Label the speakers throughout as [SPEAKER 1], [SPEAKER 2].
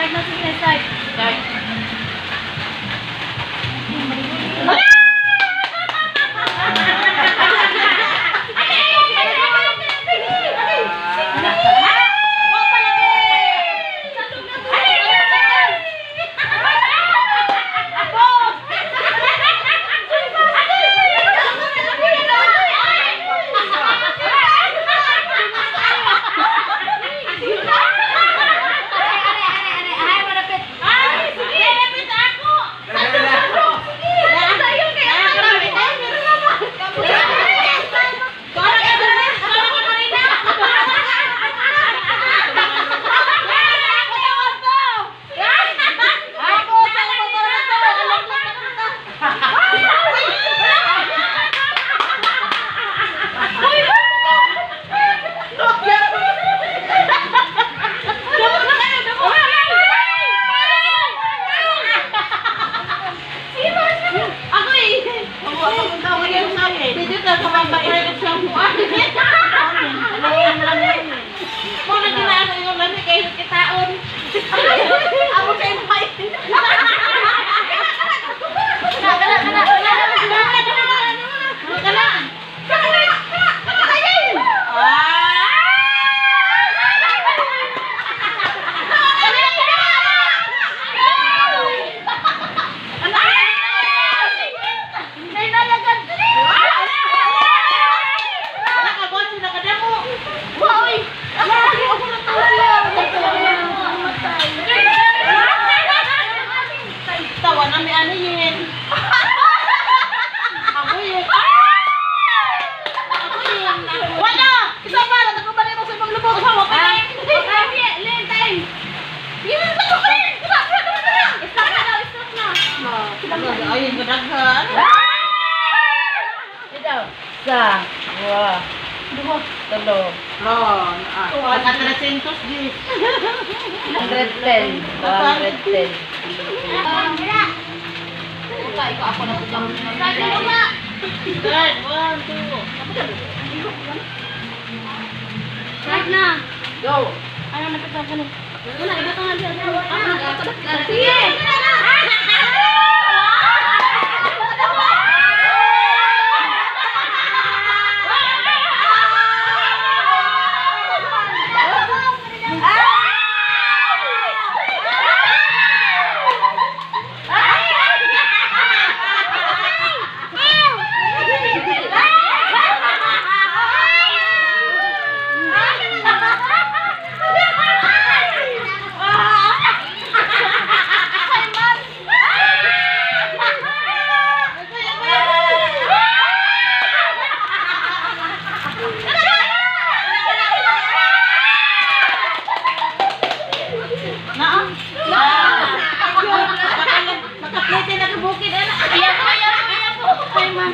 [SPEAKER 1] Start na, sige na, start.
[SPEAKER 2] Start.
[SPEAKER 3] Sa, dua, talo,
[SPEAKER 2] Naka-300 di.
[SPEAKER 3] 110, 110.
[SPEAKER 2] Start. 1, 2.
[SPEAKER 1] Start na.
[SPEAKER 3] Go!
[SPEAKER 1] Ano, napit ka na. Wala, iba ka nga dyan. Sige!
[SPEAKER 2] Nakaplete na kabukid.
[SPEAKER 1] Ayaw po, ayaw po, ayaw po. Ay, man.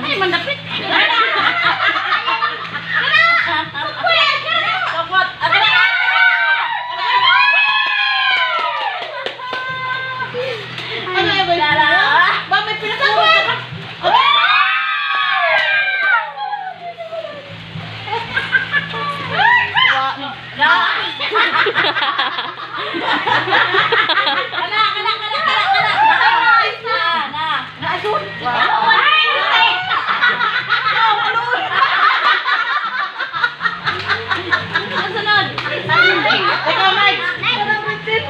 [SPEAKER 1] Ay, man, dapit.
[SPEAKER 2] Ano yung ba? Ba, may pinasakot ka.
[SPEAKER 1] Kana, kana, kana, kana, kana. Na, na. Wow. Ang sunod.
[SPEAKER 2] Ikaw, Mike.
[SPEAKER 3] 120,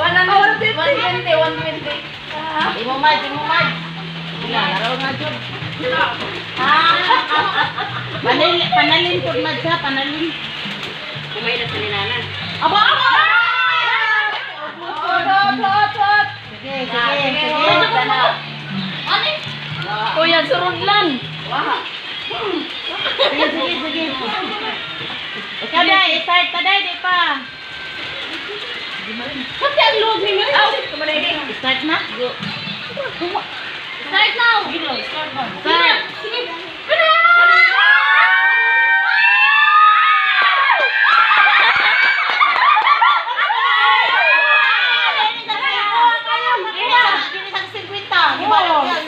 [SPEAKER 3] 120.
[SPEAKER 2] Imo, Mike. Imo, Mike. Wala, laro nga, Jod. Panalin, panalin po, Mike, ha? Panalin.
[SPEAKER 3] Kumain na sa ninana.
[SPEAKER 2] Aba, aba!
[SPEAKER 3] Hot, hot, hot!
[SPEAKER 2] Sige, sige, sige.
[SPEAKER 1] Kuya, surudlan.
[SPEAKER 2] Sige, sige, sige. Ikaw, Day. Start ka, Day. Di pa.
[SPEAKER 1] Kasi ang luwag ni Mary.
[SPEAKER 2] Start na? Go.
[SPEAKER 1] Start now.
[SPEAKER 2] Start.
[SPEAKER 1] Sige.
[SPEAKER 2] Dili sa 50. Gibalik yan.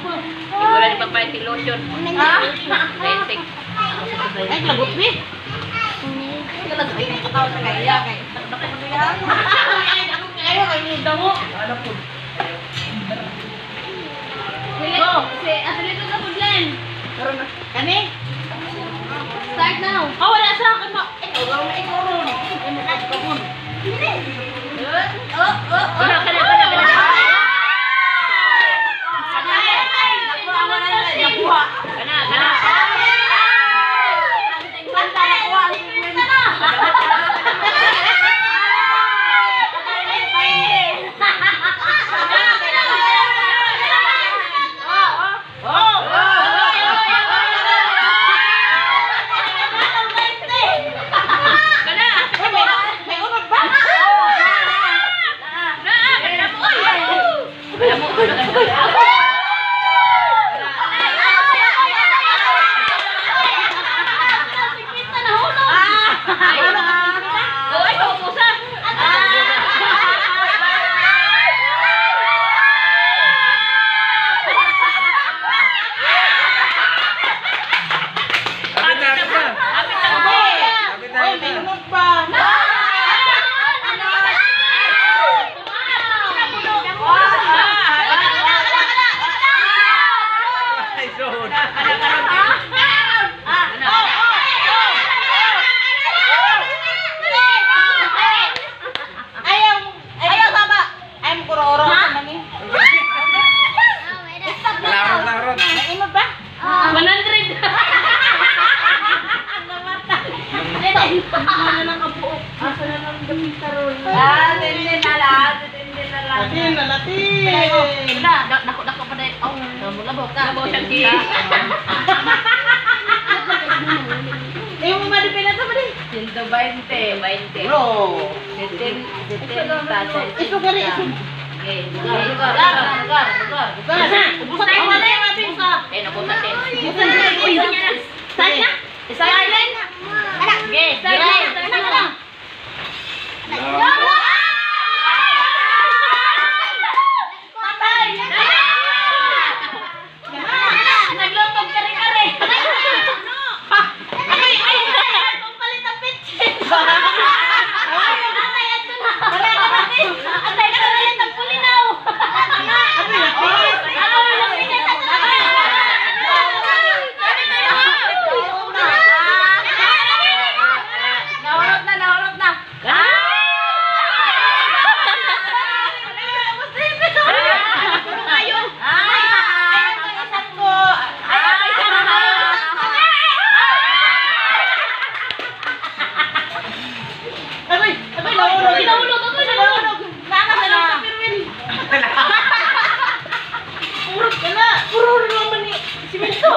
[SPEAKER 3] Wala ni papay si lotion. Basic.
[SPEAKER 2] Ay, lagot ni.
[SPEAKER 1] Go. Si asa sa Glenn.
[SPEAKER 2] Kani?
[SPEAKER 1] Start now.
[SPEAKER 2] Oh, wala sa akin mo. Ikaw raw na ikaw ron.
[SPEAKER 3] Kana kana kana kana. Kana kana. Kana.
[SPEAKER 2] May unod ba?
[SPEAKER 3] Na, kana mo. Kana mo. Ay, oh, ay, paupusa.
[SPEAKER 4] Kapit na, kapit na.
[SPEAKER 3] Kapit na mo.
[SPEAKER 4] Kapit na,
[SPEAKER 2] Oy,
[SPEAKER 4] kapit
[SPEAKER 2] may
[SPEAKER 4] na.
[SPEAKER 2] unod pa.
[SPEAKER 4] Ay, soon.
[SPEAKER 2] Ayaw, ayaw sama. Ayaw mo kuroro ka man eh.
[SPEAKER 4] Larot, larot.
[SPEAKER 2] May unod ba?
[SPEAKER 1] 100.
[SPEAKER 3] Ah, tindi na lang. Tindi na lang.
[SPEAKER 2] Latin na latin.
[SPEAKER 3] Dako dako pa dahil. Oh, labo ka. Labo siya ki.
[SPEAKER 2] Eh, mo madipin na ito ba din?
[SPEAKER 3] 120. 20.
[SPEAKER 2] Bro.
[SPEAKER 3] 70.
[SPEAKER 2] Iso gari, iso.
[SPEAKER 3] Okay. Lugar, lugar, lugar, lugar.
[SPEAKER 2] Lugar.
[SPEAKER 1] Ubusan na wala yung ating.
[SPEAKER 3] Eh, nabuta din.
[SPEAKER 2] Ubusan na.
[SPEAKER 1] Start na.
[SPEAKER 3] Isa na. Okay,
[SPEAKER 1] Start na. Start na.
[SPEAKER 4] Larot.
[SPEAKER 1] Patay! Naglotog kare-kare. Ay, ay, ay, pampalit ang pitchin. Atay, ato na. Atay, kapalit ang pulinaw. Ako, lapit na.
[SPEAKER 3] Nahurot na, nahurot na.
[SPEAKER 2] Ayaw ko isang ko. Ayaw ko isang ko. Agoy, agoy, nahulog.
[SPEAKER 1] Nahulog, agoy, nahulog.
[SPEAKER 2] Naana ka na sa pirwil. Puro ka na. Puro na naman ni simento.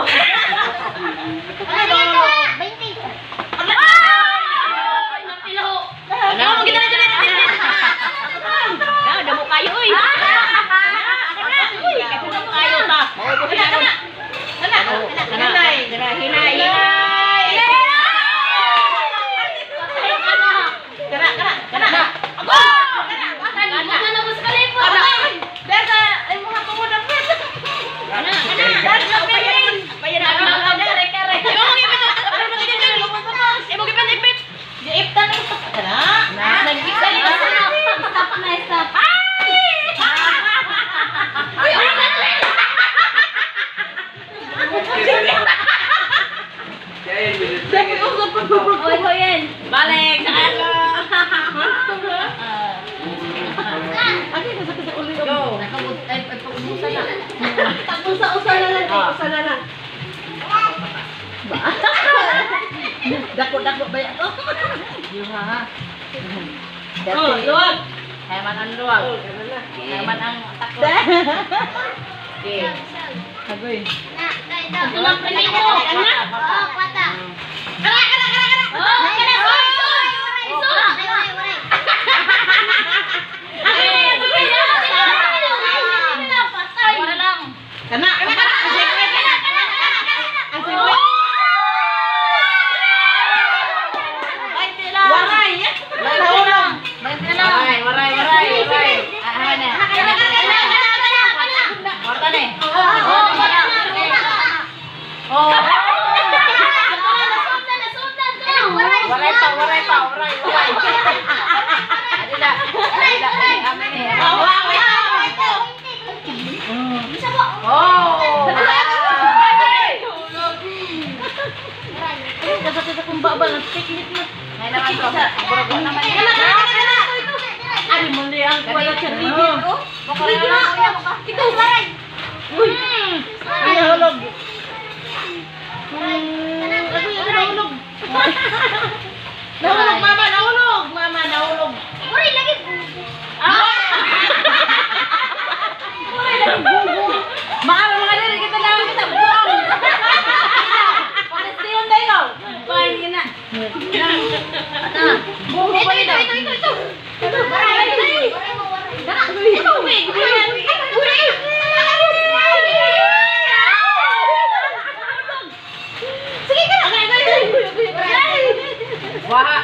[SPEAKER 2] Ano nahulog?
[SPEAKER 3] Ano? Kita na, kita na, Na, damo kayo, oy. Uy, damo kayo ta.
[SPEAKER 2] Kana, kana. Kana,
[SPEAKER 3] Kana,
[SPEAKER 2] hinay.
[SPEAKER 3] hinay, hinay.
[SPEAKER 2] Kana, kana, kana. Ako! Kana, kana. Desa, ay mga tungod na pwede.
[SPEAKER 3] Kana, kana.
[SPEAKER 2] Desa, pirwil. Giiptan ang kana.
[SPEAKER 1] Stop na, stop. Oy, hoyen.
[SPEAKER 3] Balik sa ano.
[SPEAKER 2] Go.
[SPEAKER 3] Ay, pag-ubusan na.
[SPEAKER 2] Usa-usa na lang, eh, usa na lang. Dako-dako ba yan?
[SPEAKER 3] Oh, luwag. Hayman ang luwag. Hayman ang takot. Okay.
[SPEAKER 2] Agoy.
[SPEAKER 1] Ito lang, pwede mo. Ano? Oh, kana, soy, soy. Soy. Patay.
[SPEAKER 3] Wala lang.
[SPEAKER 2] Kana, kana, kana. Ang secret. Ang secret. Waray. Nahulog.
[SPEAKER 3] Waray, waray, waray, waray. Ah, na. Warta na eh. Adila. Adila. Amin eh.
[SPEAKER 2] Awa,
[SPEAKER 3] Oh!
[SPEAKER 1] Ay, kasakit akong baba ng picnic na.
[SPEAKER 3] Ngayon naman to. Burog naman.
[SPEAKER 1] Kana, kana, kana. Ari mo na ang wala sa ligid, oh.
[SPEAKER 3] Mukha na lang kuya.
[SPEAKER 1] Ikaw, Uy. Ay, nahulog. Agoy, agoy, nahulog. Nahulog, mama, nahulog. Mama, nahulog. Ah! Maama mga diri kita lang kita buang. Palestine na ikaw. Pahin na. Na. Bugo pa ito, ito, ito, ito. Ito, ito, wait, wait. Sige ka na.
[SPEAKER 3] Waha.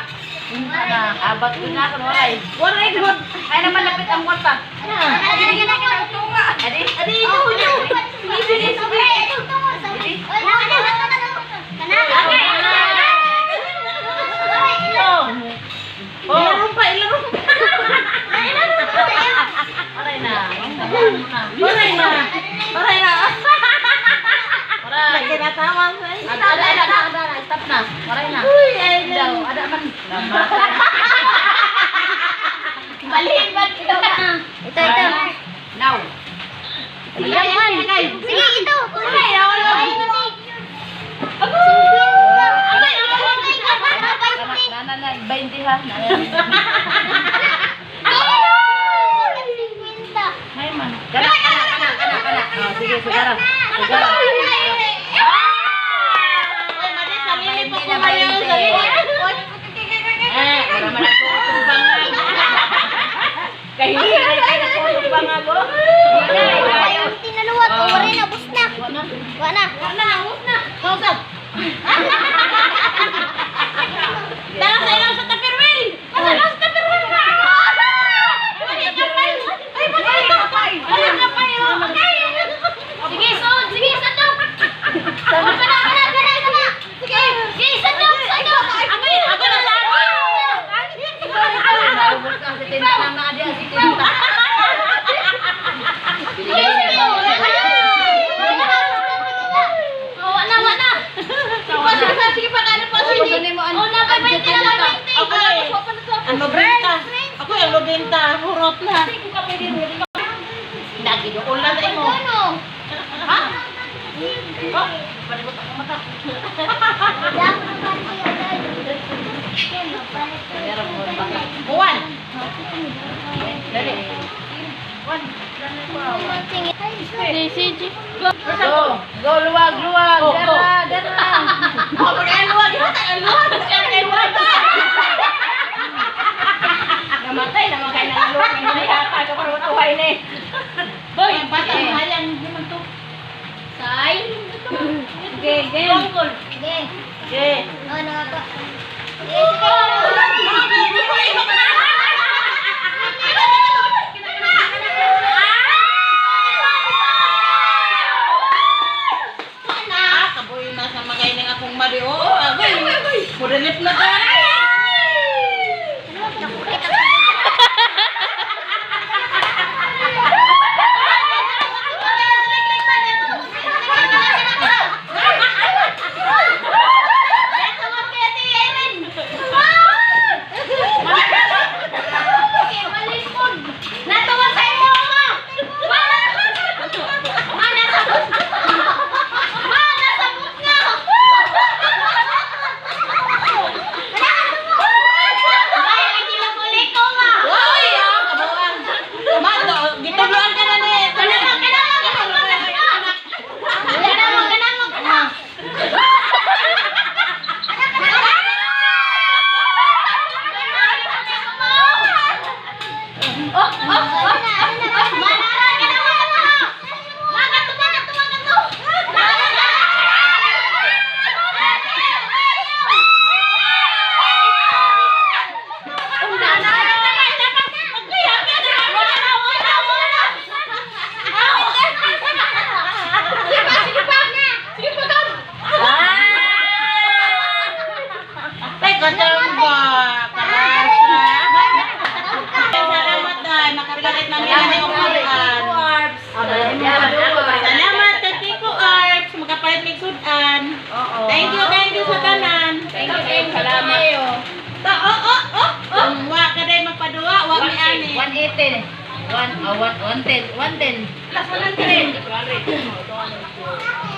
[SPEAKER 3] Abat ko na ako. Waray.
[SPEAKER 1] Waray good.
[SPEAKER 3] Ay naman lapit ang kwarta. Adi.
[SPEAKER 1] Adi, ito, ito. Sige, sige, sige. Oh. Ilarom pa, ilarom pa.
[SPEAKER 3] Waray na.
[SPEAKER 1] Waray na. Waray na.
[SPEAKER 3] Waray.
[SPEAKER 1] Nagkinatawa sa
[SPEAKER 3] Ada, ada, ada, ada, ada. Stop na. Waray na.
[SPEAKER 1] Uy, ay,
[SPEAKER 3] Daw, ada man.
[SPEAKER 2] Ito, ito.
[SPEAKER 3] Now.
[SPEAKER 2] Sige, ito.
[SPEAKER 3] Na, na, na. 20 ha. Na, na.
[SPEAKER 1] Ay, man.
[SPEAKER 3] Kana, kana, kana, kana, kana. Oh, sige, sugara. Sugara.
[SPEAKER 1] Ay, mali, sarili po ko kayo. Sarili.
[SPEAKER 3] Eh, para man ako tumbang. Kahihiray ka na po tumbang ako.
[SPEAKER 2] Wala.
[SPEAKER 1] Wala na, ubos na. Kausap. Tara sa ilaw sa Tupperware. Sa ilaw sa Tupperware. Ay, kapay. Ay, patay. Ay, kapay. oh. Okay.
[SPEAKER 2] Sige, sod. Sige, sandok. Kana, kana, kana, kana. Sige, sige, sandok, sandok.
[SPEAKER 1] Ako yun, ako na sa akin.
[SPEAKER 3] Naubos ka si Tinta nang naadi si Tinta.
[SPEAKER 2] Sige, sige. Oh, wala, wala.
[SPEAKER 1] Sige pa, sige pa, kaano pa, sige.
[SPEAKER 2] Oh, na, 20 na, 20.
[SPEAKER 1] Ako eh. Ang lobenta. Ako yung lobenta. Hurot na. Nagidoon na sa imo.
[SPEAKER 2] Ano?
[SPEAKER 1] Ha? Oh, palibot ako mata. Buwan. Dali. Buwan.
[SPEAKER 3] Go, go, luwag, luwag.
[SPEAKER 1] Go, go.
[SPEAKER 3] Dara, dara.
[SPEAKER 1] Oh, mag-aluwag. Aluwag. Aluwag.
[SPEAKER 3] Namatay naman kayo ng luwag. Hindi hatag ako ng uhay ni.
[SPEAKER 1] Boy, ang bata mahayang hindi man to.
[SPEAKER 2] Say.
[SPEAKER 3] Okay, game.
[SPEAKER 2] Sige.
[SPEAKER 1] Okay.
[SPEAKER 2] Oh, naka. Sige, sige.
[SPEAKER 1] Ah, kaboy na sa magay ng akong mali. Oh, agoy. Mudalip na ka.
[SPEAKER 2] Natawa sa imo nga. Ma, nasabot. Ma, nasabot nga.
[SPEAKER 1] Ta, oh, oh, oh, oh. Wa ka day magpaduwa, wa mi ani.
[SPEAKER 2] 180. 1, oh, 1, 110. 110.
[SPEAKER 1] Plus 100.